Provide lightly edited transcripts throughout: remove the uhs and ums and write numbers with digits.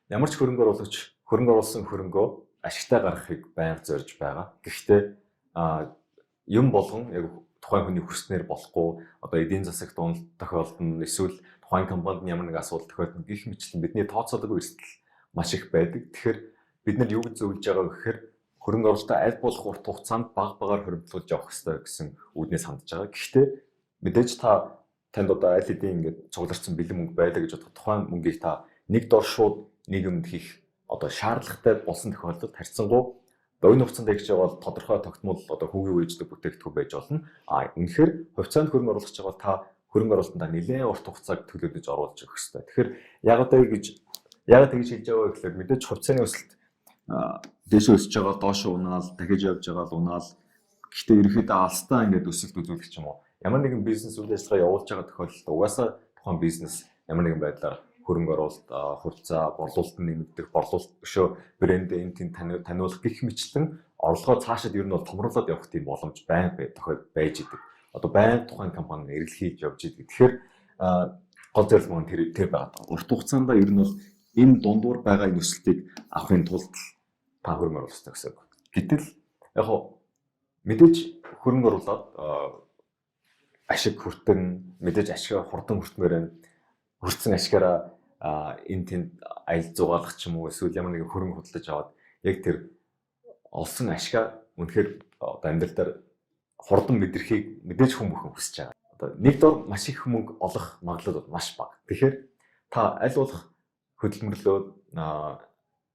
Ямар ч хөрөнгө оруулагч хөрөнгө оруулсан хөрөнгөө ашигтай гаргахыг байнга зорж байгаа. Гэхдээ юм болгон яг тухайн хүний хүснээр болохгүй, одоо эдийн засагт уналт тохиолдно, эсвэл тухайн компанид ямар нэг асуудал тохиолдно гэх мэтлэн бидний тооцоолоогүй эрсдэл маш их байдаг. Тэгэхээр бид нар юу гэж зөвлөж байгаа вэ гэхээр хөрөнгө оруулалтаа аль болох урт хугацаанд бага багаар хуримтлуулж явах ёстой гэсэн үүднээс хандж байгаа. Гэхдээ мэдээж та танд одоо аль хэдийн ингээд цугларсан бэлэн мөнгө байлаа гэж бодоход тухайн мөнгийг та нэг дор шууд нэг юмд хийх одоо шаардлагатай болсон тохиолдолд харьцангуй богино хугацаанд хийж байгаа бол тодорхой тогтмол одоо хүүгийн үеиждэг бүтээгдэхүүн байж болно. А үнэхээр хувьцаанд хөрөнгө оруулах гэж байгаа бол та хөрөнгө оруулалтандаа нэлээд урт хугацааг төлөвлөж оруулж өгөх ёстой. Тэгэхээр яагаад тэгж хэлж байгаа вэ гэхээр мэдээж хувьцааны өсөлт дээшээ өсөж байгаа, доошоо унаал, дахиж явж байгаа л унаал. Гэхдээ ерөнхийдөө алстаа ингээд өсөлт үзүүлэх ч юм уу. Ямар нэгэн бизнес үйл ажиллагаа явуулж байгаа тохиолдолд угаасаа тухайн бизнес ямар нэгэн байдлаар хөрөнгө оруулалт, хувьцаа, борлуулалт нэмэгдэх, борлуулалт өшөө брэнд энэ тийм таниулах гэх мэтлэн орлогоо цаашид ер нь бол томруулаад явах тийм боломж байнга тохиол байж идэг. Одоо байнга тухайн компани эргэлт хийж явж идэг. Тэгэхээр гол зорилго маань тэр байгаа. Урт хугацаанд ер нь бол энэ дундуур байгаа энэ өсөлтийг авахын тулд та хөрөнгө оруулах хэрэгтэй гэсэн үг. Гэтэл яг хоо мэдээж хөрөнгө оруулаад ашиг хүртэн, мэдээж ашиг хурдан хүртмээр байна. Хүртсэн ашигаараа энэ тэнд аялал зугаалах ч юм уу, эсвэл ямар нэгэн хөрөнгө худалдаж аваад яг тэр олсон ашигаа үнэхээр одоо амьдрал дээр хурдан мэдрэхийг мэдээж хүн бүхэн хүсэж байгаа. Одоо нэг дор маш их мөнгө олох магадлал бол маш бага. Тэгэхээр та аль болох хөдөлмөрлөөд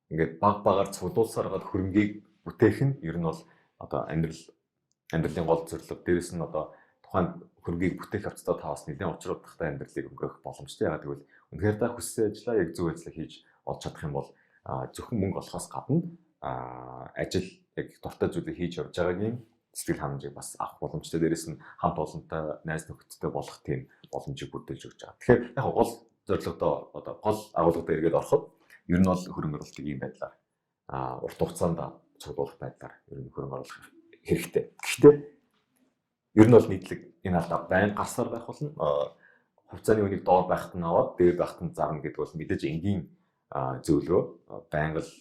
ингээд баг багаар цуглуулсаар гад хөрөнгийг бүтээх нь ер нь бол одоо амьдралын гол зорилго. Дээрэс нь одоо тухайн хөрөнгийг бүтээх явцдаа та бас нэлээд учир утгатай амьдралыг өнгөрөөх боломжтой. Яагаад гэвэл үнэхээр та хүссэн ажлаа яг зөв ажлаа хийж олж чадах юм бол зөвхөн мөнгө олохоос гадна ажил яг дуртай зүйлийг хийж явж байгаагийн сэтгэл ханамжийг бас авах боломжтой. Дээрэс нь хамт олонтой, найз нөхөдтэй болох тийм боломжийг бүрдүүлж өгч байгаа. Тэгэхээр яг гол зорилгодоо, одоо гол агуулгадаа эргээд ороход ер нь бол хөрөнгө оруулалтыг ийм байдлаар урт хугацаанд цуглуулах байдлаар ер нь хөрөнгө оруулах хэрэгтэй. Гэхдээ ер нь бол нийтлэг энэ алдаа байнга гарсаар байх болно. Хувьцааны үнийг доор байхад нь аваад дээр байхад нь зарна гэдэг бол мэдээж энгийн зөвлөгөө. Байнга л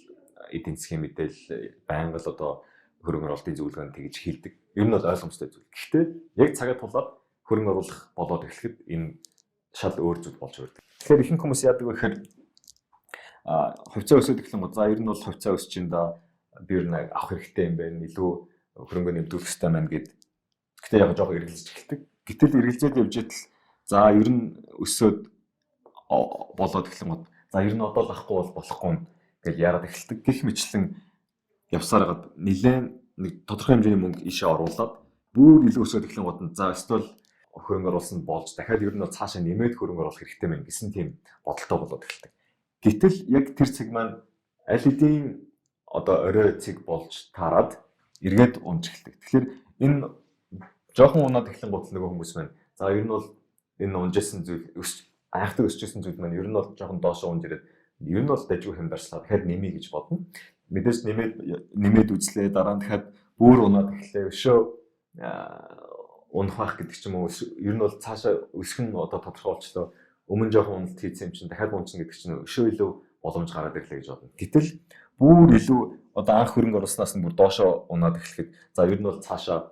эдийн засгийн мэдээлэл, байнга л одоо хөрөнгө оруулалтын зөвлөгөөнд тэгж хэлдэг. Ер нь бол ойлгомжтой зүйл. Гэхдээ яг цагаа тулаад хөрөнгө оруулах болоод эхлэхэд энэ шал өөр зүйл болж хүрдэг. Тэгэхээр ихэнх хүмүүс яадаг вэ гэхээр хувьцаа өсөд эхлэн гоо за ер нь бол хувьцаа өсч ин да, би ер нь авах хэрэгтэй юм байна. Илүү хөрөнгө нэмдүүлэх хэрэгтэй байна гэд. Гэтэ яг жоох эргэлзэж эхэлдэг. Гэтэл эргэлзээд явж идэл за ер нь өсөөд болоод эхлэн гоо за ер нь одоо л авахгүй бол болохгүй гэж яарад эхэлдэг. Гэх мэтлэн явсаар гад нилээн нэг тодорхой хэмжээний мөнгө ийшээ оруулаад бүр илүү өсөөд эхлэн гот нь за эсвэл хөрөнгө оруулсан болж дахиад ер нь цаашаа нэмээд хөрөнгө оруулах хэрэгтэй мэн гэсэн тийм бодолтой болоод эхэлдэг. Гэтэл яг тэр цэг маань аль хэдийн одоо орой цэг болж таарад эргээд унж эхэлдэг. Тэгэхээр энэ жоохон унаад эхлэн гутал нөгөө хүмүүс маань за ер нь бол энэ унжсэн зүйл өсч айхтар өсчихсэн зүйл маань ер нь бол жоохон доошоо унж ирээд ер нь бол дажгүй хямдарчлаа, дахиад нэмье гэж бодно. Мэдээж нэмээд үзлээ, дараа нь дахиад бүр унаад эхлэв. Өшөө унах байх гэдэг ч юм уу, ер нь бол цаашаа өсөх нь одоо тодорхой болчлоо. Өмнө жоохон уналт хийсэн юм чинь дахиад унчихна гэдэг чинь өшөө илүү боломж гараад ирлээ гэж бодно. Гэтэл бүр илүү одоо анх хөрөнгө оруулснаас нь бүр доошоо унаад эхлэхэд за ер нь бол цаашаа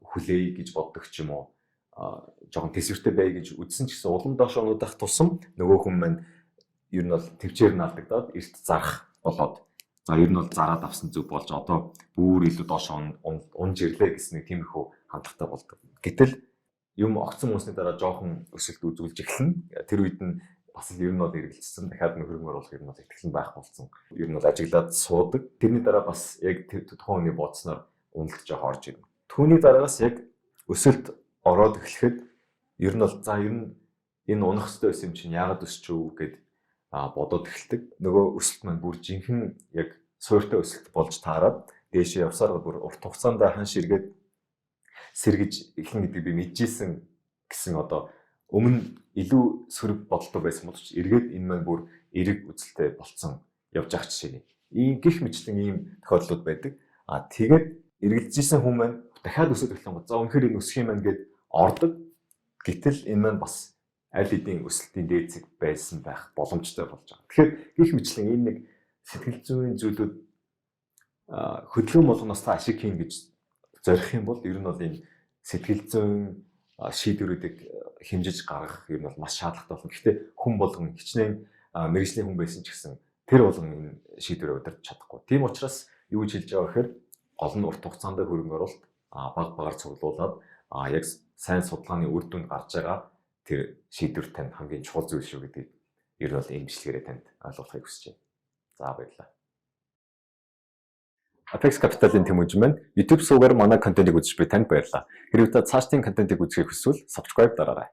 хүлээе гэж боддог ч юм уу, жоохон төсвөртэй бай гэж үзсэн ч гэсэн улам доошоо унуудах тусам нөгөө хүн маань ер нь бол төвчээр нь алдагдаад эрт зарах болоод за ер нь бол зараад авсан зүг болж одоо бүр илүү доошоо унж ирлээ гэсэн нэг тиймэрхүү хандлагатай болдог. Гэтэл юм огцон унсны дараа жоохон өсөлт үзүүлж эхэлнэ. Тэр үед нь бас л ер нь бол эргэлзсэн. Дахиад нэг хөрөнгө оруулах ер нь бол итгэл нь байх болсон. Ер нь бол ажиглаад суудаг. Тэрний дараа бас яг тухайн хүний бодсноор уналт жоох орж ирнэ. Түүний дараагаас яг өсөлт ороод эхлэхэд ер нь бол за ер нь энэ унах хэрэгтэй байсан юм чинь яагаад өсч үү гэд бодоод эхэлдэг. Нөгөө өсөлт маань бүр жинхэнэ яг суурьтай өсөлт болж таарад дээшээ явсаар бүр урт хугацаанд ханш эргээд сэргэж эхлэн гэдгийг би мэдчихсэн гэсэн одоо өмнө илүү сөрөг бодолтой байсан боловч эргээд энэ маань бүр эерэг үзэлтэй болцсон явж байгаа жишээ нэг. Ийм гих мэтлэн ийм тохиолдлууд байдаг. А тэгээд эргэлзсэн хүн маань дахиад өсөд эхлэн гоо. За үнэхээр энэ өсөх юм байна гэд ордог. Гэтэл энэ маань бас Аль хэдийн өсөлтийн дээд цэг байсан байх боломжтой болж байгаа. Тэгэхээр гэх мэтлэн энэ нэг сэтгэл зүйн зүйлүүд хөдөлгөөн болгоноос та ашиг хийн гэж зорих юм бол ер нь бол энэ сэтгэл зүйн шийдвэрүүдийг хэмжиж гаргах ер нь бол маш шаардлагатай болно. Гэхдээ хүн болгон хичнээн мэргэжлийн хүн байсан ч гэсэн тэр болгон энэ шийдвэрээ удирдах чадахгүй. Тийм учраас юу гэж хэлж байгаа гэхээр гол нь урт хугацаанд хөрөнгө оруулалт, бага багаар цуглуулад, яг сайн судалгааны үр дүнд гарч байгаа тэр шийдвэр танд хамгийн чухал зүйл шүү гэдгийг ер нь бол энэ бичлэгээрээ танд ойлгохыг хүсэж байна. За, баярлалаа. Apex Capital-ын Тэмүүжин маань. YouTube сувгаар манай контентыг үзэж буй танд баярлалаа. Хэрвээ та цаашдын контентыг үзэхийг хүсвэл subscribe дараарай.